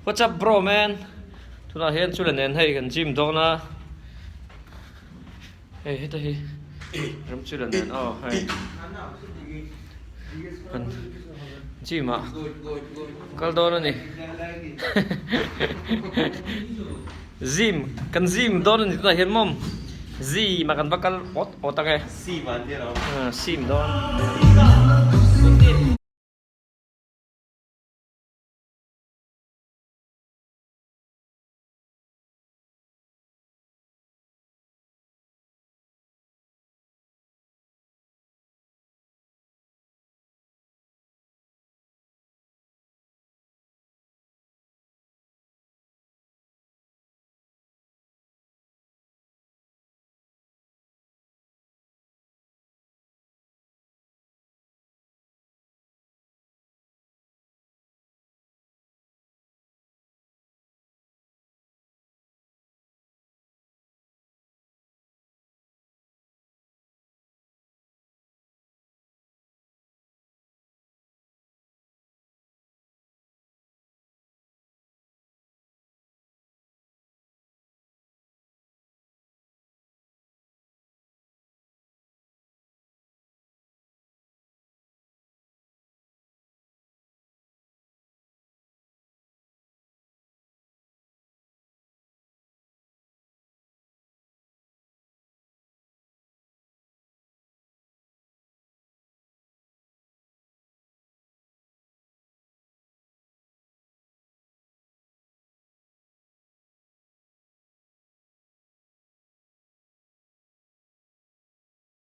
What's up bro man? Tunah hian chula nen hei kan gym dawn a. Hei heta hi ram chula nen aw hei. Kan gym ah kal dawn a ni. Gym kan gym dawn a ni tunah hian mawm gym ah kan va kal awt awt ang e. Sim an tia lo. Sim dawn.